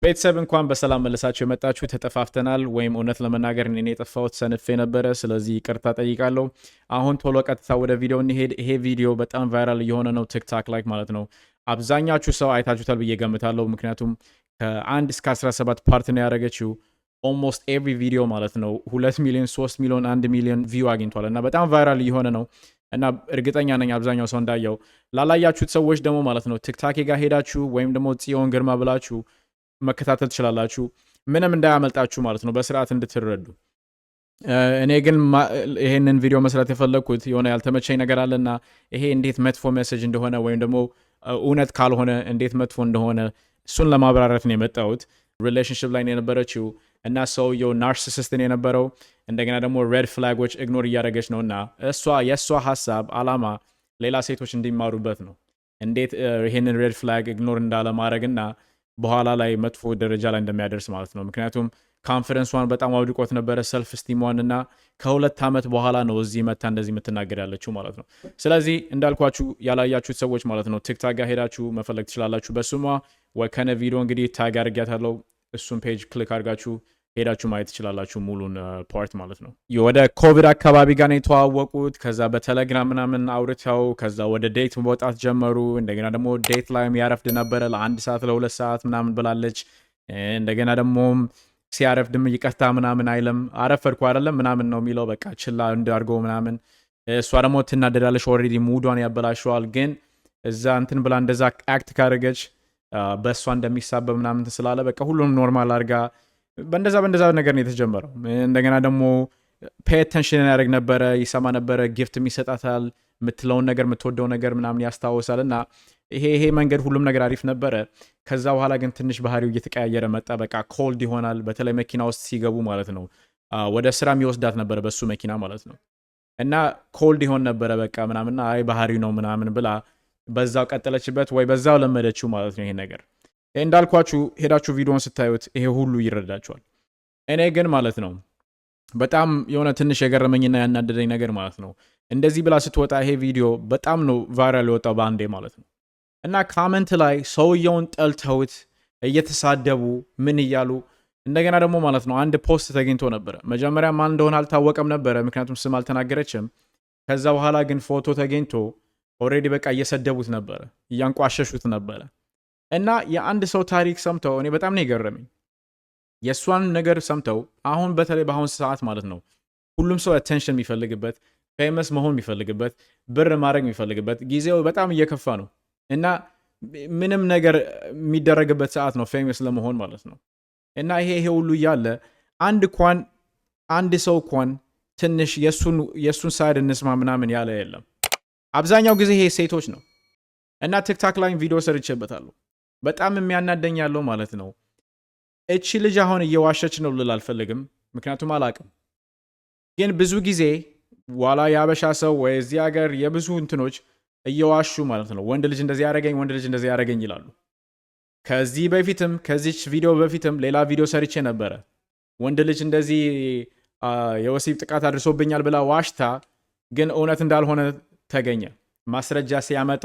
ቤተሰብ፣ እንኳን በሰላም መለሳችሁ የመጣችሁ። ተጠፋፍተናል፣ ወይም እውነት ለመናገር እኔ የጠፋሁት ሰንፌ ነበረ። ስለዚህ ይቅርታ ጠይቃለሁ። አሁን ቶሎ ቀጥታ ወደ ቪዲዮ እንሄድ። ይሄ ቪዲዮ በጣም viral እየሆነ ነው፣ TikTok ላይ ማለት ነው። አብዛኛችሁ ሰው አይታችሁታል ብዬ ገምታለሁ። ምክንያቱም ከ1 እስከ 17 part ነው ያደረገችው። Almost every video ማለት ነው 2 ሚሊዮን፣ 3 ሚሊዮን፣ 1 ሚሊዮን view አግኝቷል እና በጣም viral እየሆነ ነው እና እርግጠኛ ነኝ አብዛኛው ሰው እንዳየው። ላላያችሁት ሰዎች ደግሞ ማለት ነው TikTok ጋር ሄዳችሁ ወይም ደግሞ ጽዮን ግርማ ብላችሁ መከታተል ትችላላችሁ። ምንም እንዳያመልጣችሁ ማለት ነው፣ በስርዓት እንድትረዱ። እኔ ግን ይሄንን ቪዲዮ መስራት የፈለግኩት የሆነ ያልተመቸኝ ነገር አለና ይሄ እንዴት መጥፎ message እንደሆነ ወይም ደግሞ እውነት ካልሆነ እንዴት መጥፎ እንደሆነ እሱን ለማብራራት ነው የመጣሁት። Relationship ላይ ነው የነበረችው እና ሰውየው narcissist ነው የነበረው። እንደገና ደግሞ red flag ኦች ignore እያደረገች ነው እና የእሷ ሀሳብ አላማ ሌላ ሴቶች እንዲማሩበት ነው። እንዴት ይሄንን red flag ignore እንዳለማድረግ እና በኋላ ላይ መጥፎ ደረጃ ላይ እንደሚያደርስ ማለት ነው። ምክንያቱም confidence ኧን በጣም አውድቆት ነበረ፣ self esteem ኧን፣ እና ከ2 ዓመት በኋላ ነው እዚህ መታ እንደዚህ የምትናገር ያለችው ማለት ነው። ስለዚህ እንዳልኳችሁ ያላያችሁት ሰዎች ማለት ነው TikTok ጋር ሄዳችሁ መፈለግ ትችላላችሁ። በስሟ ወይ ከነ ቪዲዮ እንግዲህ tag አድርጊያታለሁ። እሱን page click አድርጋችሁ ሄዳችሁ ማየት ትችላላችሁ፣ ሙሉን part ማለት ነው። ወደ ኮቪድ አካባቢ ጋር ነው የተዋወቁት። ከዛ በቴሌግራም ምናምን አውርተው ከዛ ወደ date መውጣት ጀመሩ። እንደገና ደግሞ date ላይም ያረፍድ ነበረ ለ1 ሰዓት ለ2 ሰዓት ምናምን ብላለች። እንደገና ደግሞ ሲያረፍድም ይቅርታ ምናምን አይልም። አረፈድኩ አይደለም ምናምን ነው የሚለው። በቃ ችላ እንዳርገው ምናምን። እሷ ደግሞ ትናደዳለች። Already mood ኧን ያበላሸዋል። ግን እዛ እንትን ብላ እንደዛ act ካደረገች በእሷ እንደሚሳበብ ምናምን ስላለ በቃ ሁሉንም normal አድርጋ በእንደዛ በእንደዛ ነገር ነው የተጀመረው። እንደገና ደግሞ pay attention ያደርግ ነበረ፣ ይሰማ ነበረ፣ gift ይሰጣታል፣ የምትለውን ነገር፣ የምትወደው ነገር ምናምን ያስታውሳል። እና ይሄ መንገድ ሁሉም ነገር አሪፍ ነበረ። ከዛ በኋላ ግን ትንሽ ባህሪው እየተቀያየረ መጣ። በቃ cold ይሆናል። በተለይ መኪና ውስጥ ሲገቡ ማለት ነው። ወደ ስራ የሚወስዳት ነበረ በሱ መኪና ማለት ነው። እና cold ይሆን ነበረ በቃ ምናምንና አይ ባህሪው ነው ምናምን ብላ በዛው ቀጠለችበት ወይ በዛው ለመደችው ማለት ነው። ይሄ ነገር እንዳልኳችሁ ሄዳችሁ ቪዲዮን ስታዩት ይሄ ሁሉ ይረዳችኋል። እኔ ግን ማለት ነው በጣም የሆነ ትንሽ የገረመኝና ያናደደኝ ነገር ማለት ነው እንደዚህ ብላ ስትወጣ ይሄ ቪዲዮ በጣም ነው viral የወጣው በአንዴ ማለት ነው። እና comment ላይ ሰውየውን ጠልተውት እየተሳደቡ ምን እያሉ፣ እንደገና ደግሞ ማለት ነው አንድ post ተገኝቶ ነበረ። መጀመሪያ ማን እንደሆነ አልታወቀም ነበረ፣ ምክንያቱም ስም አልተናገረችም። ከዛ በኋላ ግን ፎቶ ተገኝቶ already በቃ እየሰደቡት ነበረ፣ እያንቋሸሹት ነበረ። እና የአንድ ሰው ታሪክ ሰምተው እኔ በጣም ነው የገረመኝ። የእሷን ነገር ሰምተው አሁን በተለይ በአሁን ሰዓት ማለት ነው ሁሉም ሰው attention የሚፈልግበት፣ famous መሆን የሚፈልግበት፣ ብር ማድረግ የሚፈልግበት፣ ጊዜው በጣም እየከፋ ነው እና ምንም ነገር የሚደረግበት ሰዓት ነው famous ለመሆን ማለት ነው። እና ይሄ ሁሉ እያለ አንድ እንኳን አንድ ሰው እንኳን ትንሽ የእሱን side እንስማ ምናምን ያለ የለም። አብዛኛው ጊዜ ይሄ ሴቶች ነው። እና TikTok ላይ ቪዲዮ ሰርቼበታለሁ። በጣም የሚያናደኝ ያለው ማለት ነው እቺ ልጅ አሁን እየዋሸች ነው ልል አልፈልግም፣ ምክንያቱም አላቅም። ግን ብዙ ጊዜ ዋላ የአበሻ ሰው ወይ እዚህ ሀገር የብዙ እንትኖች እየዋሹ ማለት ነው ወንድ ልጅ እንደዚህ ያደረገኝ፣ ወንድ ልጅ እንደዚህ ያደረገኝ ይላሉ። ከዚህ በፊትም፣ ከዚች ቪዲዮ በፊትም ሌላ ቪዲዮ ሰርቼ ነበረ። ወንድ ልጅ እንደዚህ የወሲብ ጥቃት አድርሶብኛል ብላ ዋሽታ ግን እውነት እንዳልሆነ ተገኘ። ማስረጃ ሲያመጣ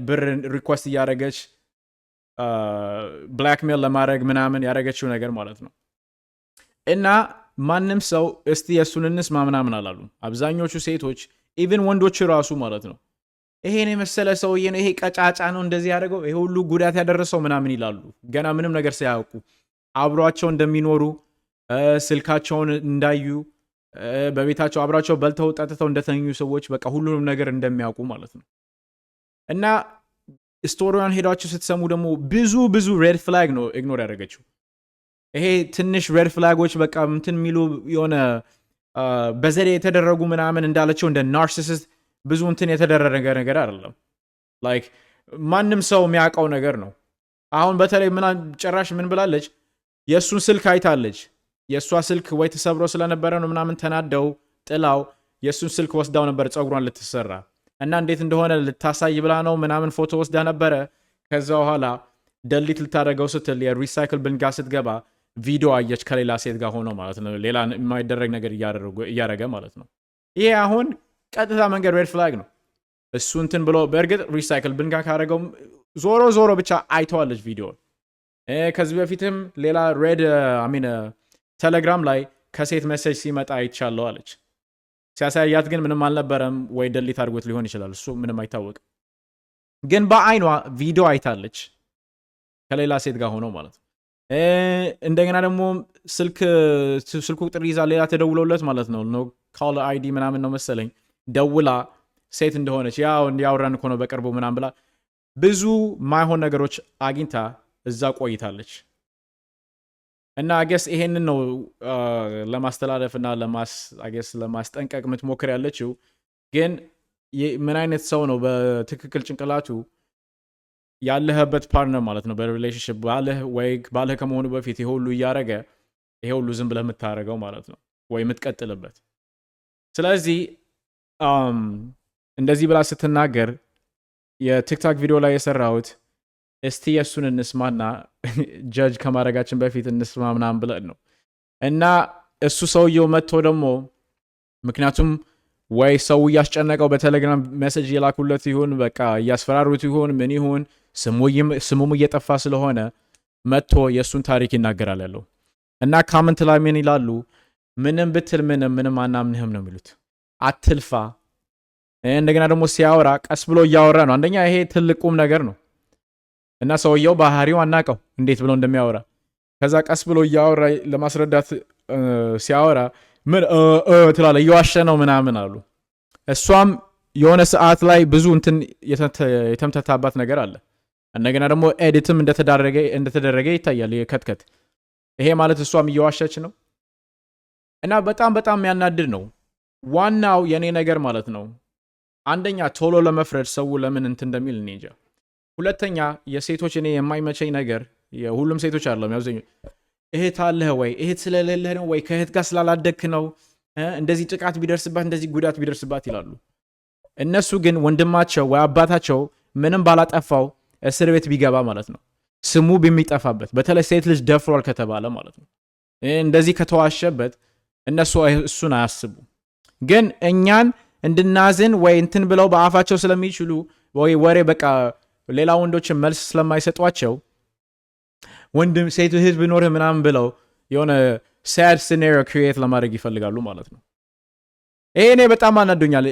ብር request እያደረገች blackmail ለማድረግ ምናምን ያደረገችው ነገር ማለት ነው። እና ማንም ሰው እስቲ የእሱን እንስማ ምናምን አላሉ። አብዛኞቹ ሴቶች፣ even ወንዶች ራሱ ማለት ነው፣ ይሄን የመሰለ ሰውዬ ነው፣ ይሄ ቀጫጫ ነው እንደዚህ ያደረገው፣ ይሄ ሁሉ ጉዳት ያደረሰው ምናምን ይላሉ። ገና ምንም ነገር ሳያውቁ፣ አብሯቸው እንደሚኖሩ፣ ስልካቸውን እንዳዩ፣ በቤታቸው አብሯቸው በልተው ጠጥተው እንደተኙ ሰዎች በቃ ሁሉንም ነገር እንደሚያውቁ ማለት ነው። እና story ዋን ሄዳችሁ ስትሰሙ ደግሞ ብዙ ብዙ red flag ነው ignore ያደረገችው። ይሄ ትንሽ red flag ኦች በቃ እንትን የሚሉ የሆነ በዘዴ የተደረጉ ምናምን እንዳለችው እንደ narcissist ብዙ እንትን የተደረገ ነገር አይደለም። Like ማንም ሰው የሚያውቀው ነገር ነው። አሁን በተለይ ምና ጭራሽ ምን ብላለች? የእሱን ስልክ አይታለች። የእሷ ስልክ ወይ ተሰብሮ ስለነበረ ነው ምናምን ተናደው ጥላው የእሱን ስልክ ወስዳው ነበር ፀጉሯን ልትሰራ እና እንዴት እንደሆነ ልታሳይ ብላ ነው ምናምን ፎቶ ወስዳ ነበረ። ከዛ በኋላ delete ልታደርገው ስትል የ recycle bin ጋር ስትገባ ቪዲዮ አየች ከሌላ ሴት ጋር ሆኖ ማለት ነው። ሌላ የማይደረግ ነገር እያደረገ ማለት ነው። ይሄ አሁን ቀጥታ መንገድ red flag ነው። እሱ እንትን ብሎ በእርግጥ recycle bin ጋር ካደረገውም ዞሮ ዞሮ ብቻ አይተዋለች ቪዲዮ። ከዚህ በፊትም ሌላ red, I mean, ቴሌግራም ላይ ከሴት message ሲመጣ አይቻለሁ አለች። ሲያሳያት ግን ምንም አልነበረም፣ ወይ delete አድርጎት ሊሆን ይችላል። እሱ ምንም አይታወቅም። ግን በአይኗ ቪዲዮ አይታለች ከሌላ ሴት ጋር ሆኖ ማለት ነው። እንደገና ደግሞ ስልኩ ቁጥር ይዛ ሌላ ተደውሎለት ማለት ነው፣ no caller ID ምናምን ነው መሰለኝ፣ ደውላ ሴት እንደሆነች ያው እንዲያወራን እኮ ነው በቅርቡ ምናምን ብላ ብዙ ማይሆን ነገሮች አግኝታ እዛ ቆይታለች። እና I guess ይሄንን ነው ለማስተላለፍ እና I guess ለማስጠንቀቅ የምትሞክር ያለችው። ግን ምን አይነት ሰው ነው በትክክል ጭንቅላቱ ያለህበት partner ማለት ነው በ relationship ባልህ ወይ ባልህ ከመሆኑ በፊት ይሄ ሁሉ እያደረገ ይሄ ሁሉ ዝም ብለህ የምታደርገው ማለት ነው ወይ የምትቀጥልበት? ስለዚህ እንደዚህ ብላ ስትናገር የቲክቶክ ቪዲዮ ላይ የሰራሁት እስቲ የእሱን እንስማና judge ከማድረጋችን በፊት እንስማ ምናምን ብለን ነው። እና እሱ ሰውየው መጥቶ ደግሞ ምክንያቱም ወይ ሰው እያስጨነቀው በቴሌግራም message እየላኩለት ይሁን፣ በቃ እያስፈራሩት ይሁን፣ ምን ይሁን፣ ስሙም እየጠፋ ስለሆነ መጥቶ የእሱን ታሪክ ይናገራል ያለው። እና comment ላይ ምን ይላሉ? ምንም ብትል ምንም ምንም አናምንህም ነው የሚሉት። አትልፋ። እንደገና ደግሞ ሲያወራ ቀስ ብሎ እያወራ ነው። አንደኛ ይሄ ትልቅ ቁም ነገር ነው እና ሰውየው ባህሪው አናቀው እንዴት ብሎ እንደሚያወራ። ከዛ ቀስ ብሎ እያወራ ለማስረዳት ሲያወራ ምን ትላለህ፣ እየዋሸ ነው ምናምን አሉ። እሷም የሆነ ሰዓት ላይ ብዙ እንትን የተምታታባት ነገር አለ። እንደገና ደግሞ edit ም እንደተደረገ ይታያል። cut cut ይሄ ማለት እሷም እየዋሸች ነው እና በጣም በጣም የሚያናድድ ነው። ዋናው የእኔ ነገር ማለት ነው፣ አንደኛ ቶሎ ለመፍረድ ሰው ለምን እንትን እንደሚል እኔ እንጃ። ሁለተኛ የሴቶች እኔ የማይመቸኝ ነገር፣ የሁሉም ሴቶች አይደለም፣ ያብዛኛው፣ እህት አለህ ወይ? እህት ስለሌለህ ነው ወይ? ከእህት ጋር ስላላደግክ ነው እንደዚህ ጥቃት ቢደርስባት፣ እንደዚህ ጉዳት ቢደርስባት ይላሉ። እነሱ ግን ወንድማቸው ወይ አባታቸው ምንም ባላጠፋው እስር ቤት ቢገባ ማለት ነው፣ ስሙ በሚጠፋበት፣ በተለይ ሴት ልጅ ደፍሯል ከተባለ ማለት ነው፣ እንደዚህ ከተዋሸበት እነሱ እሱን አያስቡ። ግን እኛን እንድናዝን ወይ እንትን ብለው በአፋቸው ስለሚችሉ ወይ ወሬ በቃ ሌላ ወንዶችን መልስ ስለማይሰጧቸው ወንድም ሴት እህት ቢኖርህ ምናምን ብለው የሆነ sad scenario create ለማድረግ ይፈልጋሉ ማለት ነው። ይሄ እኔ በጣም አናዶኛል።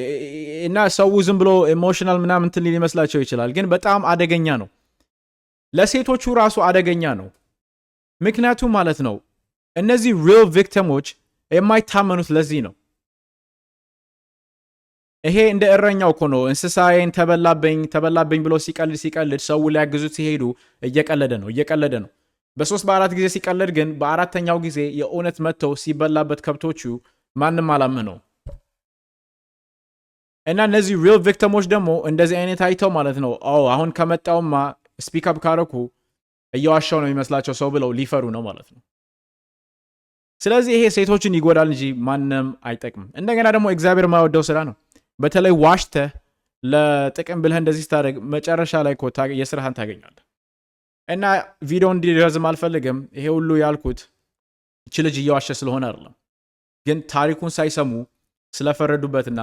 እና ሰው ዝም ብሎ emotional ምናምን እንትን ሊመስላቸው ይችላል፣ ግን በጣም አደገኛ ነው። ለሴቶቹ ራሱ አደገኛ ነው። ምክንያቱም ማለት ነው እነዚህ real victim ኦች የማይታመኑት ለዚህ ነው። ይሄ እንደ እረኛው እኮ ነው። እንስሳዬን ተበላብኝ ተበላብኝ ብሎ ሲቀልድ ሲቀልድ ሰው ሊያግዙት ሲሄዱ እየቀለደ ነው፣ እየቀለደ ነው። በሶስት በአራት ጊዜ ሲቀለድ ግን በአራተኛው ጊዜ የእውነት መጥተው ሲበላበት ከብቶቹ ማንም አላመነው። እና እነዚህ real victim ኦች ደግሞ እንደዚህ አይነት አይተው ማለት ነው አሁን ከመጣውማ speak up ካረኩ እየዋሻው ነው የሚመስላቸው ሰው ብለው ሊፈሩ ነው ማለት ነው። ስለዚህ ይሄ ሴቶችን ይጎዳል እንጂ ማንም አይጠቅምም። እንደገና ደግሞ እግዚአብሔር የማይወደው ስራ ነው። በተለይ ዋሽተህ ለጥቅም ብለህ እንደዚህ ስታደርግ መጨረሻ ላይ እኮ የስራህን ታገኛለህ። እና ቪዲዮ እንዲረዝም አልፈልግም። ይሄ ሁሉ ያልኩት እቺ ልጅ እየዋሸ ስለሆነ አይደለም፣ ግን ታሪኩን ሳይሰሙ ስለፈረዱበትና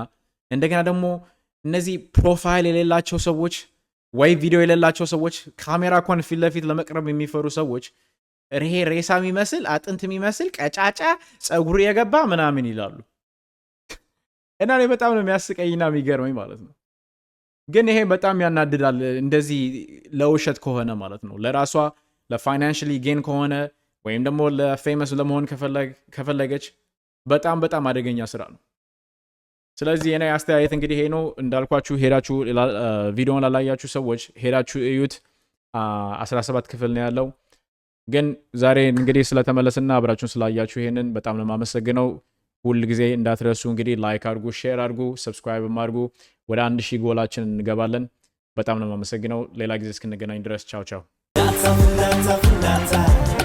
እንደገና ደግሞ እነዚህ profile የሌላቸው ሰዎች ወይ ቪዲዮ የሌላቸው ሰዎች፣ ካሜራ እንኳን ፊት ለፊት ለመቅረብ የሚፈሩ ሰዎች ይሄ ሬሳ የሚመስል፣ አጥንት የሚመስል፣ ቀጫጫ ፀጉር የገባ ምናምን ይላሉ። እና እኔ በጣም ነው የሚያስቀኝና የሚገርመኝ ማለት ነው። ግን ይሄ በጣም ያናድዳል። እንደዚህ ለውሸት ከሆነ ማለት ነው፣ ለራሷ ለ financially gain ከሆነ ወይም ደግሞ ለ famous ለመሆን ከፈለገች በጣም በጣም አደገኛ ስራ ነው። ስለዚህ የኔ አስተያየት እንግዲህ ይሄ ነው። እንዳልኳችሁ ሄዳችሁ ቪዲዮን ላላያችሁ ሰዎች ሄዳችሁ እዩት። 17 ክፍል ነው ያለው። ግን ዛሬ እንግዲህ ስለተመለስና አብራችሁን ስላያችሁ ይሄንን በጣም ነው የማመሰግነው። ሁል ጊዜ እንዳትረሱ እንግዲህ like አድርጉ፣ share አድርጉ፣ subscribe አድርጉ። ወደ 1000 ጎላችን እንገባለን። በጣም ነው የማመሰግነው። ሌላ ጊዜ እስክንገናኝ ድረስ ቻው ቻው። ፍንዳታ ፍንዳታ።